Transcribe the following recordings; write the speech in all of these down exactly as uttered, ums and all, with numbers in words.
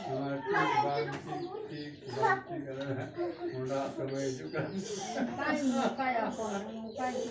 ᱱᱚᱣᱟ ᱴᱷᱤᱠ ᱵᱟᱝ ᱴᱷᱤᱠ, ᱴᱷᱤᱠ ᱵᱟᱝ ᱴᱷᱤᱠ, ᱟᱫᱚ ᱢᱚᱸᱰᱷᱟ ᱥᱚᱢᱚᱭ ᱦᱤᱡᱩᱜ ᱠᱟᱱᱟ᱾ ᱱᱚᱝᱠᱟᱭ, ᱱᱚᱝᱠᱟᱭᱟ ᱠᱚ, ᱱᱚᱝᱠᱟᱭ ᱠᱚ᱾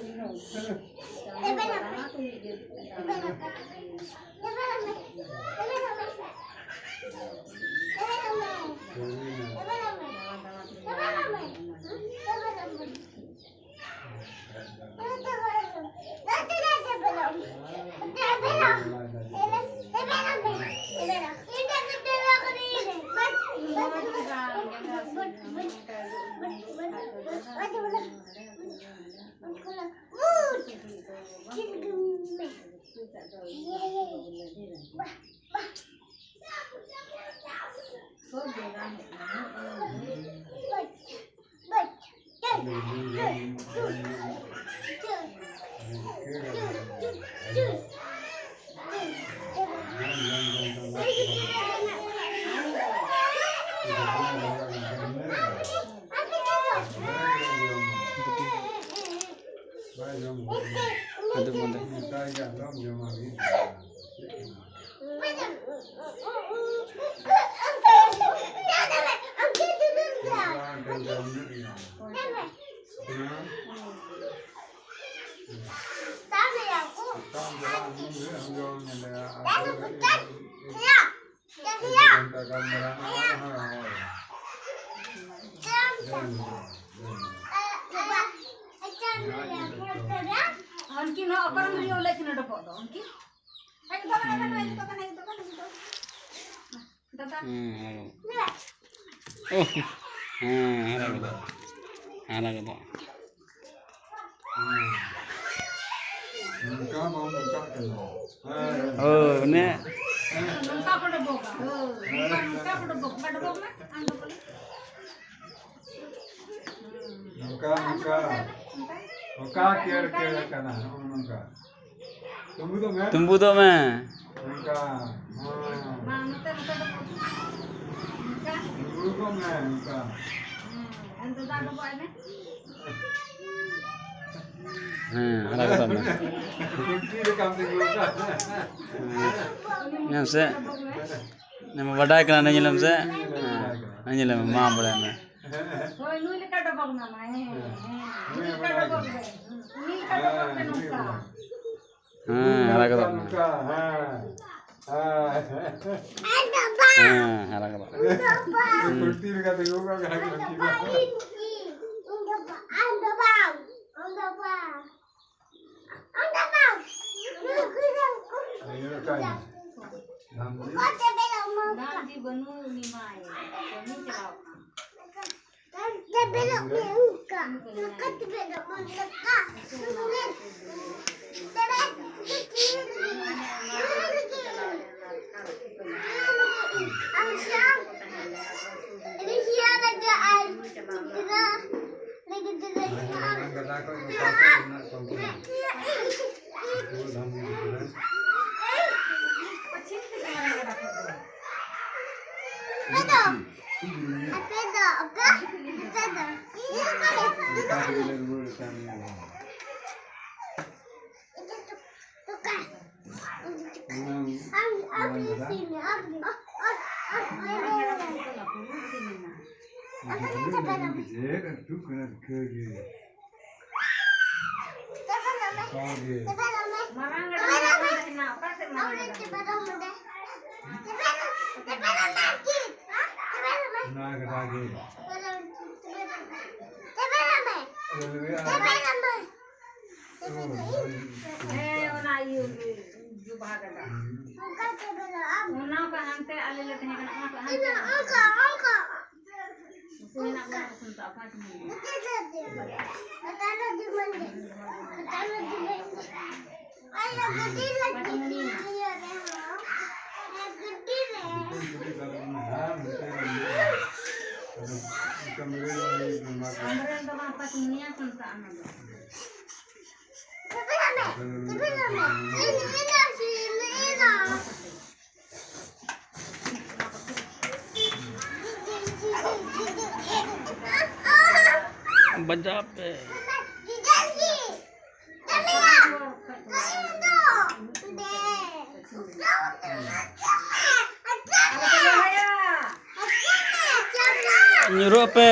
ᱟᱫᱚ ᱵᱚᱱᱫᱚ᱾ ᱩᱱᱠᱤᱱ ᱦᱚᱸ ᱚᱠᱚᱭ ᱮᱢ ᱦᱩᱭᱩᱜ ᱞᱟᱹᱭ ᱠᱤᱱ ᱚᱰᱚᱠᱚᱜ ᱫᱚ ᱩᱱᱠᱤᱱ? ᱦᱮᱡ ᱜᱚᱫᱚᱜ ᱠᱟᱱᱟ, ᱦᱮᱡ ᱜᱚᱫᱚᱜ ᱠᱟᱱᱟ, ᱦᱮᱡ ᱜᱚᱫᱚᱜ ᱠᱟᱱᱟ, ᱦᱮᱡ ᱜᱚᱫᱚᱜ ᱠᱟᱱᱟ᱾ ᱫᱟᱫᱟ᱾ ᱦᱮᱸ, ᱦᱮᱸ᱾ ᱳᱦ, ᱦᱮᱸ, ᱦᱟᱨᱟ ᱜᱚᱫᱚᱜ᱾ ᱦᱟᱨᱟ ᱜᱚᱫᱚᱜ᱾ ᱱᱚᱝᱠᱟ ᱵᱟᱝ ᱱᱚᱝᱠᱟᱜ ᱠᱟᱱᱟ᱾ ᱦᱮᱸ᱾ ᱦᱳᱭ, ᱚᱱᱮ᱾ ᱱᱚᱝᱠᱟ ᱠᱚ ᱰᱚᱵᱚᱜᱟ᱾ ᱦᱳᱭ, ᱱᱚᱝᱠᱟ, ᱱᱚᱝᱠᱟ ᱠᱚ ᱰᱚᱵᱚᱜᱟ᱾ ᱰᱚᱵᱚᱜ ᱢᱮ, ᱟᱢ ᱫᱚ ᱵᱚᱞᱮ᱾ ᱱᱚᱝᱠᱟ, ᱱᱚᱝᱠᱟ᱾ ᱱᱚᱝᱠᱟ ᱠᱮᱲ, ᱠᱮᱲ ᱠᱟᱱᱟ᱾ ᱱᱚᱜᱼᱚ ᱱᱚᱝᱠᱟ᱾ ᱛᱩᱢᱵᱩᱫᱚᱜ ᱢᱮ᱾ ᱛᱩᱢᱵᱩᱫᱚᱜ ᱢᱮ᱾ ᱱᱚᱝᱠᱟ᱾ ᱦᱮᱸ᱾ ᱢᱟ, ᱱᱚᱛᱮ, ᱱᱚᱛᱮ ᱫᱚ᱾ ᱱᱚᱝᱠᱟ᱾ ᱛᱩᱢᱵᱩᱫᱚᱜ ᱢᱮ, ᱱᱚᱝᱠᱟ᱾ ᱦᱮᱸ, ᱟᱨ ᱫᱟᱫᱟ ᱰᱚᱵᱚᱜ ᱟᱭ ᱢᱮ᱾ ᱦᱮᱸ, ᱦᱟᱨᱟ ᱠᱚᱫᱚᱜ ᱢᱮ᱾ ᱧᱮᱞ ᱥᱮ, ᱧᱮᱞ ᱢᱮ, ᱵᱟᱰᱟᱭ ᱠᱟᱱᱟ, ᱱᱩᱭ ᱧᱮᱞᱮᱢ ᱥᱮ᱾ ᱦᱮᱸ, ᱱᱩᱭ ᱧᱮᱞᱮ ᱢᱮ, ᱢᱟ ᱵᱟᱰᱟᱭ ᱢᱮ᱾ ᱦᱳᱭ, ᱱᱩᱭ ᱞᱮᱠᱟ ᱰᱚᱵᱚᱜ ᱢᱮ, ᱢᱟ, ᱦᱮᱸ, ᱦᱮᱸ, ᱱᱩᱭ ᱞᱮᱠᱟ ᱰᱚᱵᱚᱜ ᱢᱮ, ᱩᱱᱤ ᱞᱮᱠᱟ ᱰᱚᱵᱚᱜ ᱢᱮ ᱱᱚᱝᱠᱟ᱾ ᱦᱮᱸ, ᱦᱟᱨᱟ ᱠᱚᱫᱚᱜ ᱢᱮ᱾ ᱱᱚᱝᱠᱟ, ᱦᱮᱸ᱾ ᱦᱮᱸ᱾ ᱦᱮᱸ, ᱦᱟᱨᱟ ᱠᱚᱫᱚᱜ ᱢᱮ᱾ ᱦᱩᱸ᱾ ᱠᱷᱩᱱᱴᱤ ᱞᱮᱠᱟ ᱛᱤᱸᱜᱩ ᱠᱚᱜ ᱠᱟᱱᱟ, ᱠᱷᱩᱱᱴᱤ ᱠᱚ᱾ ᱫᱟᱜ ᱡᱤ ᱵᱟᱹᱱᱩᱜ ᱩᱱᱤ ᱢᱟᱭ ᱠᱟᱹᱢᱤ ᱪᱟᱞᱟᱣ ᱠᱟᱱ᱾ ᱢᱟᱨᱟᱝ ᱜᱟᱰᱟ ᱢᱮᱱᱟᱜᱼᱟ, ᱚᱠᱟ ᱥᱮᱫ ᱢᱟᱨᱟᱝ ᱜᱟᱰᱟ ᱢᱮᱱᱟᱜᱼᱟ? ᱚᱱᱟ ᱜᱟᱰᱟ ᱜᱮ᱾ ᱦᱮᱸ, ᱚᱱᱟ ᱤᱭᱟᱹ, ᱡᱩᱵᱟ ᱜᱟᱰᱟ᱾ ᱚᱱᱟ ᱠᱚ ᱦᱟᱱᱛᱮ ᱟᱞᱮ ᱞᱮ ᱛᱟᱦᱮᱸ ᱠᱟᱱᱟ, ᱚᱱᱟ ᱠᱚ ᱦᱟᱱᱛᱮ᱾ ᱩᱱᱠᱩ ᱢᱮᱱᱟᱜ ᱠᱚᱣᱟ, ᱩᱱᱠᱩ ᱥᱟᱶ ᱯᱟᱸᱪ ᱢᱤᱱᱤᱴ᱾ ᱟᱢᱨᱮᱞ ᱫᱚ ᱵᱟᱝ, ᱯᱟᱸᱪ ᱢᱤᱱᱤᱴ ᱠᱷᱚᱱ ᱥᱟᱵ ᱚᱱᱟ ᱫᱚ᱾ ᱵᱟᱡᱟᱣ ᱯᱮ᱾ ᱧᱩᱨᱩᱜ ᱟᱯᱮ᱾